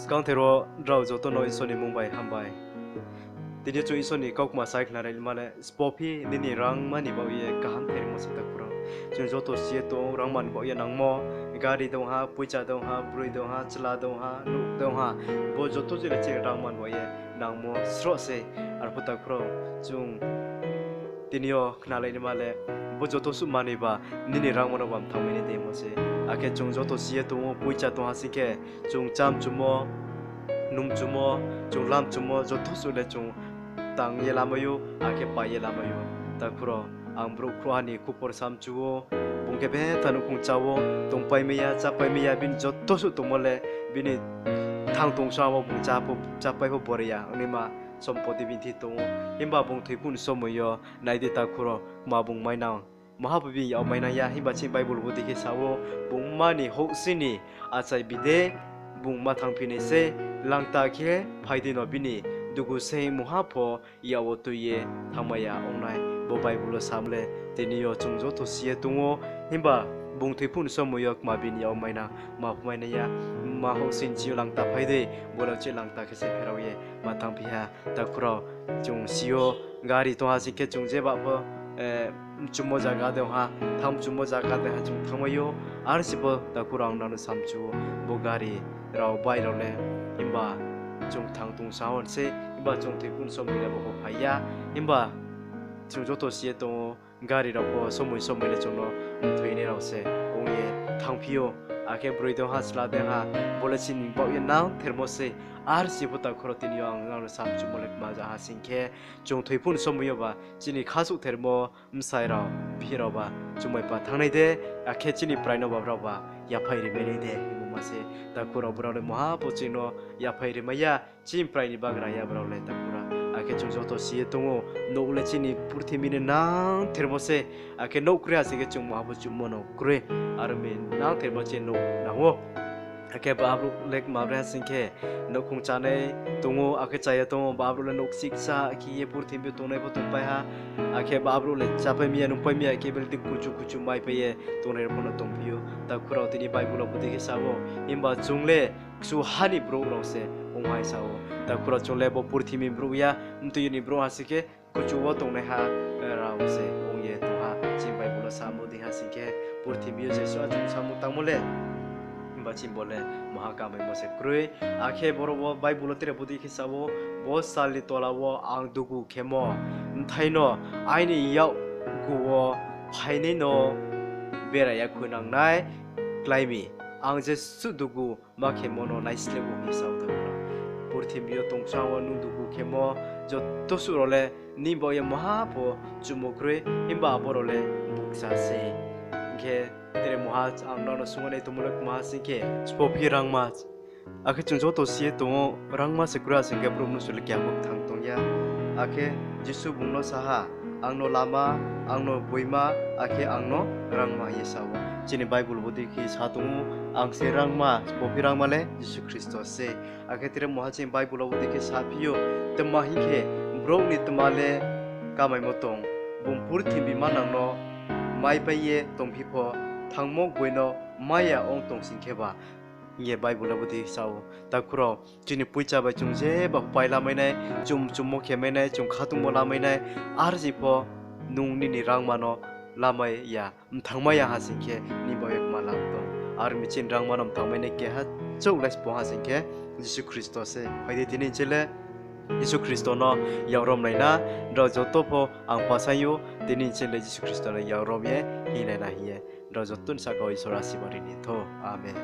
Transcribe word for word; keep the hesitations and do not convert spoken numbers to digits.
Skangther wo nrao joto no Isor ni mmung bai hambai. Tini yo chung Isor ni kaukma sai khnalaima le, sbo phi nini rangma ni baoh ye kaham thermo se, takhu rao. Chung joto si ye tong ou, rangma ni baoh ye nangmo, gari dong ha, poicha dong ha, broi dong ha, chla dong ha, nouh dong ha, bo joto je le chini rangma ni baoh ye nangmo sroh se. Arphuh takhu rao, chung tini yo khnalainaima le, bo joto suh manoi ba nini rangma no ba mthangmai nai de hingmo se. Akhe chung joto si ye tong ou, poicha tong ha sing khe, chung chámchumo, numchumo, chung lamchumo joto suh le chung tang ye lamai ou, akhe pai ye lamai ou. Takhu rao, ang brouh khruhha ni khupor samchu ou, bung khe betha nouhkhong chá wo tongpaimai ya, chápaimai ya, bini joto suh tongmo le bini thang tong sa wo bung chá pho, chápai pho bore ya ongnaima sompoti bini thing tong ou. Himba bung thoi phuh ni somoi yo nai di takhu rao, kma bung mainang, maha pho bini yak mainang ya. Himba chini Bible bo dei khe sa ou, bung mma ni houhsing ni achai bide bung ma thanngphi nai sei, langta khe phai dei no bini dugu sei mungha pho yak wo tui ye thanngmai ya ong nai. Bo Bible wo samo le, tini yo chung joto si ye tong ou, himba bung thoi phuh ni somoi yo kma bini yak mainang, ma pho mainang ya, mma houhsing chini yo langta phai dei, bo le chini langta khe se pherao ye ma thanngphi ha. Takhu rao, chung si ou, gari tong ha sing khe chung jeba pho, mchumo zaga dei ha, thanngmchumo zaga dei ha chung thanngmai ou, ar se pho takhu rao ang nrao no samchu ou, bo gari rao bike rao le, himba chung thang tong sa wo sei, himba chung thoi phuh ni somoi le bo pho phai ya, himba chung joto si ye tong ou, gari rao pho somoi somoi le chung no mthoinai rao se ong ye thanngphi ou. Akhe broi dei ha, chla dei ha, bo le chini baoh ye nang thermo sei, ar se pho takhu rao tini yo ang nrao no samchumo le kma ja ha sing khe, chung thoi phuh ni somoi yo ba chini khasouh thermo bsai rao, bihih rao ba chumai pa thanngnai de, akhe chini prai no ba brao ba yaphaih rimai nai de hingmo ma se. Takhu rao, brao le maha pho chini no yaphaih rimai ya, chini prai ni bagra ya brao le takhu rao. Akhe chung joto si ye tong ou, nouh le chini purthimbi ni nang thermo se, akhe nouh kroi ha sing khe chung maha pho chuhmo no kroi, aro mi nang thermo chini nouh nang ou. Akhe ba brouh le kma bre ha sing khe, nouhkhong chánai tong ou, akhe cha ye tong ou, ba brouh le nouh kchiksa khe ye purthimbi yo tongnai pho tongpai ha, akhe ba brouh le chápai mi ya, nungpai mi ya, khe building kuchu kuchu maipai ye tongnai rao pho no tongphi ou. Takhu rao, tini Bible wo bodei khe sa ou, himba chung le kchuha ni brouh rao se ong hai sa ou. Takhu rao, chung le bo purthimbi brouh ya, mtui ni brouh ha sing khe, kuchu wo tongnaiha rao se ong ye tong ha. Chini Bible wo samo dei ha sing khe, purthimbi yo jesuh achung samung tangmo le, himba chini bo le maha kamaimo se kroi. Akhe boro wo Bible wo tre bodei khe sa ou, bo sal ni tola wo ang dugu khemo, bthai no aini yakgu wo phainai no bera ya khuinang nai klái mi. Ang jesuh dugu ma khemo no naisleh ou hing sa ou takhu rao. Purthimbi yo tongsong wo nung dugu khemo, joto suh rao le nini baoh ye maha pho chuhmo kroi, himba abo rao le bukcha sei. Hing khe tre maha ang nrao no sungwi nai tongmo le kma ha sing khe, sbo phi rangma. Akhe chung joto si ye tong ou, rangma se kroi ha sing khe brouh mnusu le keha pho kthang tong ya. Akhe Jisu bung no sa ha, ang no lama, ang no gboima, akhe ang no rangma hing ye sa ou. Chini Bible bodei khe sa tong ou, ang se rangma, sbo phi rangma le Jisu Khristo se. Akhe tre maha chini Bible wo bodei khe saphi ou, tma hing khe, brouh ni tma le kamaimo tong, bung purthimbi manang no maipai ye tongphi pho, thangmo gboi no mai ya ong tong sing khe ba, hing ye Bible le bodei sa ou. Takhu rao, chini poicha bai chung jeba pai lamai nai, chung chumo khemai nai, chung khatungmo lamai nai, ar se pho nung nini rangma no lamai ya, mthangmai ya ha sing khe, nini baoh ye kma lam tong. Aro mi chini rangma no mthangmai nai keha chouh le sbo ha sing khe, Jisu Khristo se. Phai di tini chini le Jisu Khristo no yak romlai na, nrao joto pho ang pasaing ou, tini chini le Jisu Khristo no yak rom ye hinglai na hing ye. Nrao joto ni sahka wo Isor asirbad ri ni thou. Amen.